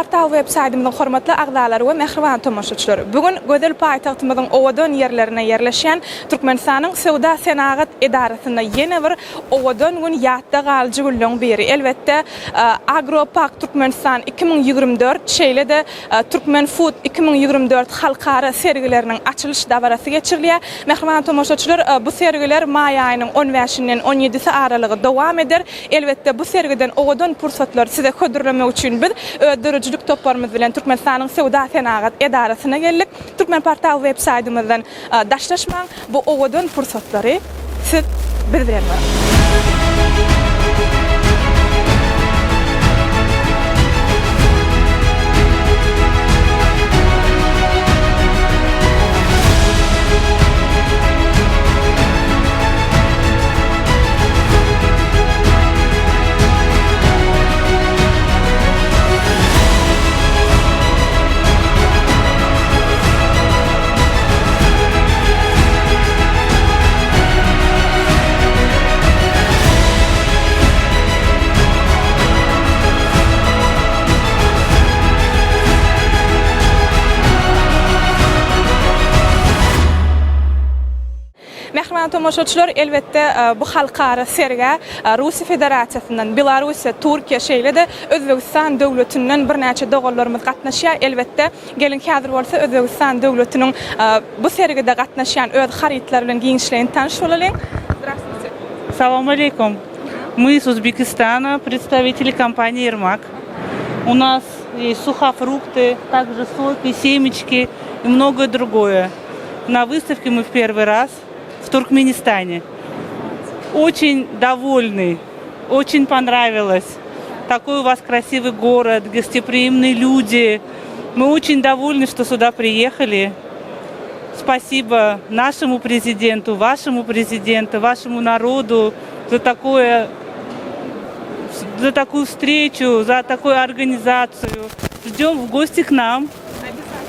Portal web saýtymyzyň hormatly agzalary we mähriban tomaşaçylar! Bu gün gözel paýtagtymyzyň owadan ýerlerinde ýerleşýän Türkmenistanyň Söwda-senagat edarasynda ýene bir owadan gün ýatda galyjy günleň biri. Elbetde, Agropak Türkmenistan 2024, şeýle-de Turkmen Food 2024 halkara sergileriniň açylyş dabarasy geçirilýär. Mähriban tomaşaçylar, bu sergiler maý aýynyň on bäşinden on ýedisi aralygy dowam eder. Elbetde, bu sergiden owadan pursatlary size hödürlemek üçin biz öz döredijilik toparymyz bilen Türkmenistanyň Söwda-senagat edarasyna geldik. Türkmenportal web saýtymyzdan daşlaşmaň, bu owadan pursatlary siz biz bilen görüň. Mähriban tomaşaçylar, elbetde, bu halkara sergä Russiýa Federasiýasyndan, Belarussiýa, Türkiýe, şeýle-de Özbegistan döwletinden birnäçe doganlarymyz gatnaşýar. Elbetde, geliň häzir bolsa Özbegistan döwletiniň bu sergide gatnaşýan öz harytlary bilen giňişleýin tanyş bolalyň. Zdravstvuyte. Salam aleýkum. Мы из Узбекистана, представители компании Ермак. У нас есть сухофрукты, также соки, семечки и многое другое. На выставке мы в первый раз в Туркменистане. Очень довольны, очень понравилось. Такой у вас красивый город, гостеприимные люди. Мы очень довольны, что сюда приехали. Спасибо нашему президенту, вашему президенту, вашему народу за такое за такую встречу, за такую организацию. Ждем в гости к нам.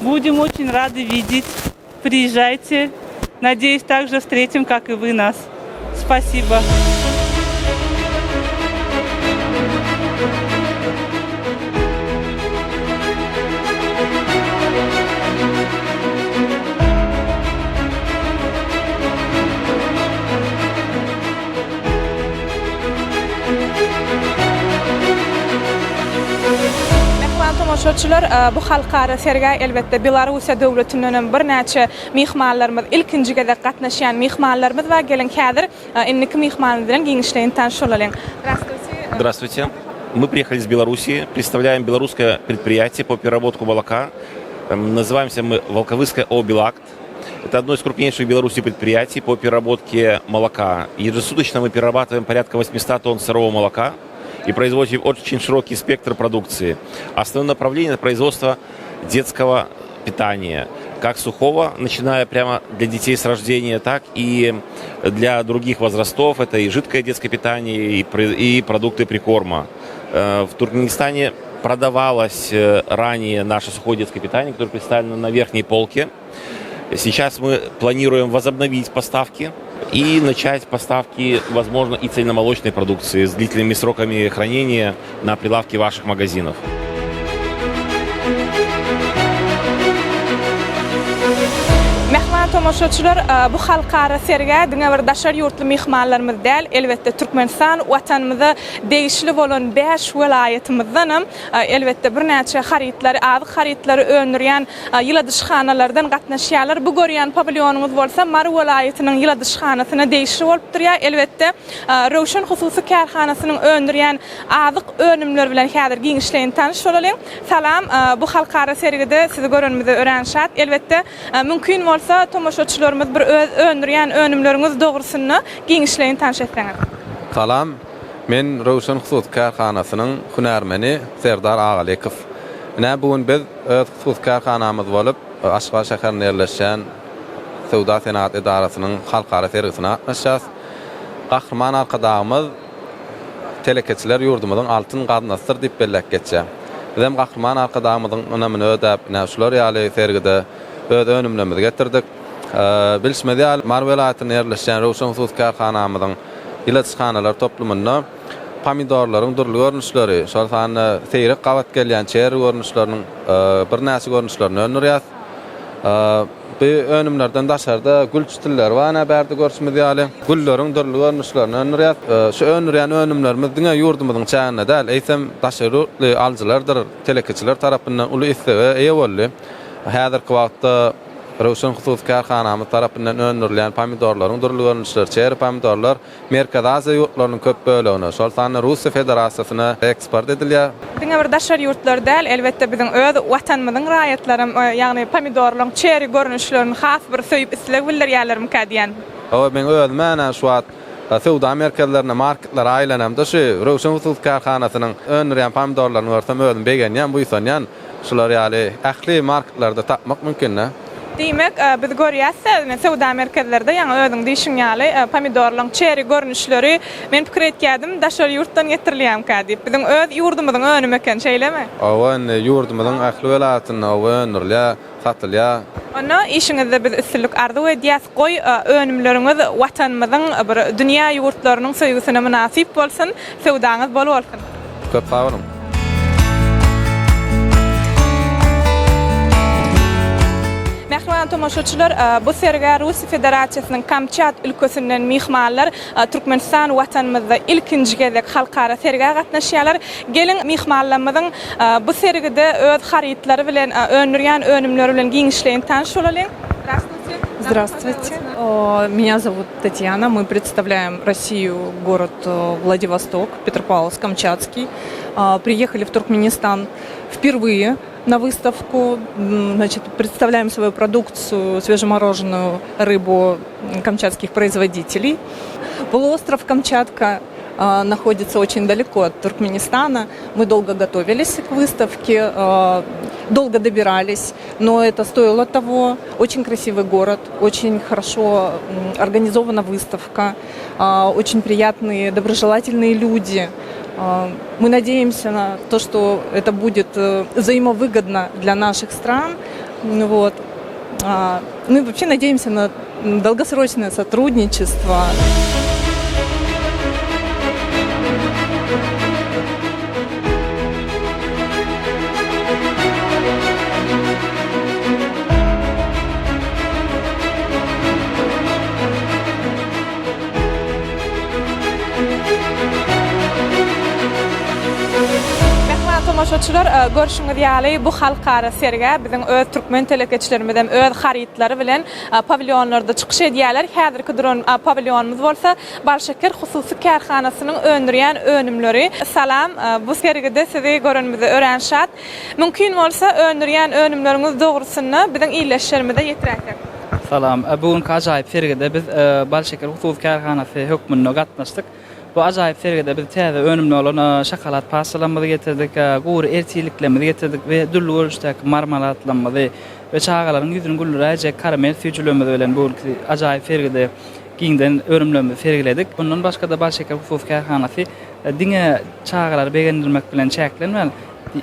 Будем очень рады видеть. Приезжайте. Надеюсь, так же встретим, как и вы нас. Спасибо. Mähriban tomaşaçylar, bu halkara sergä elbetde Belarussiýa döwletinden hem birnäçe myhmanlarymyz, ilkinji gezek gatnaşýan myhmanlarymyz bar. Geliň häzir indiki myhmanymyz bilen giňişleýin tanyş bolalyň. Здравствуйте. Здравствуйте. Мы приехали из Белоруссии, представляем белорусское предприятие по переработку молока. Называемся мы Волковысское ООО «Белакт». Это одно из крупнейших в Беларуси предприятий по переработке молока. Ежесуточно мы перерабатываем порядка 800 тонн сырого молока и производим очень широкий спектр продукции. Основное направление – это производство детского питания, как сухого, начиная прямо для детей с рождения, так и для других возрастов. Это и жидкое детское питание, и, и продукты прикорма. Э, в Туркменистане продавалось э, ранее наше сухое детское питание, которое представлено на верхней полке. Сейчас мы планируем возобновить поставки и начать поставки, возможно, и цельномолочной продукции с длительными сроками хранения на прилавки ваших магазинов. Mähriban tomaşaçylar, bu halkara sergä diňe bir daşary ýurtly myhmanlarymyz däl, elbetde Türkmenistan Watanymyza degişli bolan bäş welaýatymyzdanam elbetde birnäçe harytlary, azyk harytlary öndürýän ýyladyşhanalardan gatnaşýarlar. Bu görýän pawilýonyňyz bolsa Mary welaýatynyň ýyladyşhanasyna degişli bolup durýar. Elbetde, Röwşen hususy kärhanasynyň öndürýän azyk önümleri bilen häzir giňişleýin tanyş bolalyň. Salam, bu halkara sergide sizi görenimize örän şat. Elbetde, mümkin bolsa, tomaşaçylarymyz bir öz öndürýän önümleriňiz dogrusynda giňişleýin tanyş etseňiz. Salam, men Röwşen hususy kärhanasynyň hünärmeni Serdar Agalykow. Ine, bu gün biz Öz hususy kärhanamyz bolup, Aşgabat şäherinde ýerleşýän Söwda-senagat edarasynyň halkara sergisine gatnaşýarys. Gahryman Arkadagymyz Telekeçiler ýurdumyzyň altyn gaznasydyr diýip belläp geçýär. Bizem Gahryman Arkadagymyzyň ynamyny ödäp, ine, şular ýaly sergide öz önümlerimizi getirdik. Bilşimiz ýaly, Mary welaýatynda ýerleşýän Röwşen hususy kärhanamyzyň ýyladyşhanalar toplumynda. pomidorlaryň dürli görnüşleri, şol sanda seýrek gabat gelýän çerri görnüşleriniň birnäçe görnüşlerini öndürýäs. Bu önümlerden daşarda gül çitilleri bar, ine bärde görşümiz ýaly. Gülleriň dürli görnüşlerini öndürýäs. Şu öndürýän önümlerimiz diňe ýurdumyzyň çäginde däl, eýsem, daşary ýurtly alyjylardyr telekeçiler tarapyndan uly islege eýe boldy. Häzirki wagtda Röwşen hususy kärhanamyz tarapyndan öndürilýän pomidorlaryň dürli görnüşleri, çeri pomidorlar Merkezi Aziýa ýurtlarynyň köp bölegine, şol sanda Russiýa Federasiýasyna eksport edilýär. Diňe bir daşary ýurtlar däl, elbetde biziň öz Watanymyzyň raýatlaram, ýagny pomidorlaryň çeri görnüşlerini has bir söýüp isleg bildirýärlermikä diýýän. Hawa, meň özüm änä şu wagt söwda merkezlerine, marketlere aýlanamda şu Röwşen hususy kärhanasynyň öndürýän pomidorlaryny görsem özüm begenýän, buýsanýan. Şular ýaly ähli marketlerde tapmak mümkin-dä. Diýmek, biz görýäs-de, ine, söwda merkezlerde, ýaňy özüň diýşiň ýaly, pomidorlaryň çeri görnüşleri, men pikir etýärdim, daşary ýurtdan getirilýärmikä diýip. Biziň öz ýurdumyzyň önümi eken, şeýlemi? Hawa, indi ýurdumyzyň ähli welaýatynda hawa öndürilýär, satylýar. Onda işiňizde biz üstünlik arzuw edýäs. Goý, önümleriňiz Watanymyzyň bir dünýä ýurtlarynyň söýgüsine mynasyp bolsun, söwdaňyz bol bolsun! Köp sag boluň! Mähriban tomaşaçylar, bu sergä Russiýa Federasiýasynyň Kamçat ülkesinden myhmanlar Türkmenistan Watanymyzda ilkinji gezek halkara sergä gatnaşýarlar. Geliň, myhmanlarymyzyň bu sergide öz harytlary bilen, öndürýän önümleri bilen giňişleýin tanyş bolalyň. Здравствуйте. Меня зовут Татьяна. Мы представляем Россию, город э, Владивосток, Петропавловск-Камчатский. Приехали в Туркменистан впервые на выставку. Значит, представляем свою продукцию, свежемороженую рыбу камчатских производителей. Полуостров Камчатка а, находится очень далеко от Туркменистана. Мы долго готовились к выставке, а, долго добирались, но это стоило того. Очень красивый город, очень хорошо организована выставка, а, очень приятные, доброжелательные люди. Мы надеемся на то, что это будет э, взаимовыгодно для наших стран. Вот. Ну и вообще надеемся на долгосрочное сотрудничество. Mähriban tomaşaçylar, görşüňiz ýaly, bu halkara sergä biziň öz türkmen telekeçilerimizem öz harytlary bilen pawilýonlarda çykyş edýärler. Häzirki duran pawilýonymyz bolsa Balşeker hususy kärhanasynyň öndürýän önümleri. Salam, bu sergide sizi görenimize örän şat. Mümkin bolsa, öndürýän önümleriňiz dogrusynda biziň ildeşlerimize ýetiräýseň. Salam. Bu günki ajaýyp sergide biz Balşeker hususy kärhanasy hökmünde gatnaşdyk. Bu ajaýyp sergide biz täze önümli bolan şokolad pastalarymyzy getirdik, gury ertirliklerimizi getirdik we dürli görnüşdäki marmaladlarymyzy we çagalaryň ýüzüni güldüräýjek karamel süýjülerimizi bilen bu günki ajaýyp sergide giňden önümlerimizi sergiledik. Mundan başga-da Balşeker hususy kärhanasy diňe çagalary begendirmek bilen çäklenmän,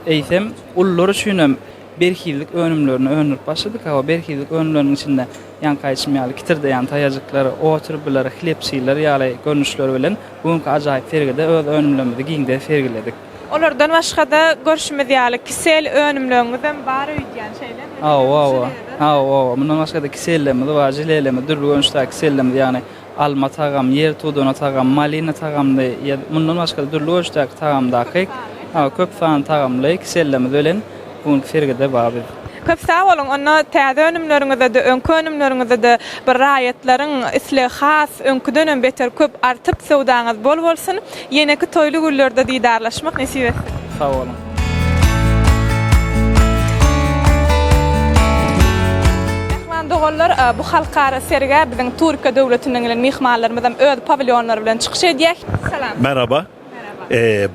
eýsem, ulular üçin hem berhizlik önümlerini öndürip başladyk. Hawa, berhizlik önümleriniň içinde ýaňky aýdyşym ýaly kitirdeýän taýajyklar, otrublar, hlepsiler ýaly görnüşler bilen bu günki ajaýyp sergide öz önümlerimizi giňden sergiledik. Olardan başga-da, görşümiz ýaly, kisel önümleriňizem bar öýdýän, şeýlemi? Hawa, hawa. Hawa, hawa. Mundan başga-da kisellerimiz bar, žilelerimiz, dürli görnüşdäki kisellerimiz, ýagny alma tagam, ýer tudana tagam, malina tagamly, ýa mundan başga-da dürli görnüşdäki tagamdaky, köp sanly tagamly kisellerimiz bilen bu günki sergide bar biz. Köp sag boluň, onda täze önümleriňizde-de, öňki önümleriňizde-de bir raýatlaryň islegi has öňküdenem beter köp artyp, söwdaňyz bol bolsun! Ýeneki toýly günlerde didarlaşmak nesip etsin. Sag boluň. Mähriban doganlar, bu halkara sergä biziň Türkiýe döwletinden gelen myhmanlarymyzam öz pawilýonlary bilen çykyş edýär. Salam. Merhaba.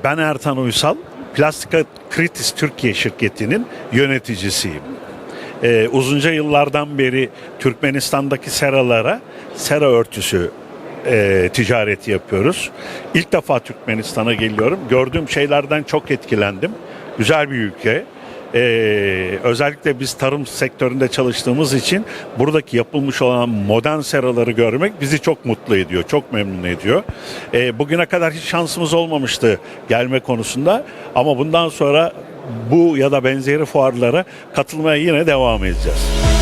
Ben Ertan Uysal, Plastika Kritis Türkiye şirketinin yöneticisiyim. Uzunca yıllardan beri Türkmenistan'daki seralara sera örtüsü e, ticareti yapıyoruz. İlk defa Türkmenistan'a geliyorum. Gördüğüm şeylerden çok etkilendim. Güzel bir ülke. Ee, özellikle biz tarım sektöründe çalıştığımız için buradaki yapılmış olan modern seraları görmek bizi çok mutlu ediyor, çok memnun ediyor. Ee, bugüne kadar hiç şansımız olmamıştı gelme konusunda ama bundan sonra bu ya da benzeri fuarlara katılmaya yine devam edeceğiz.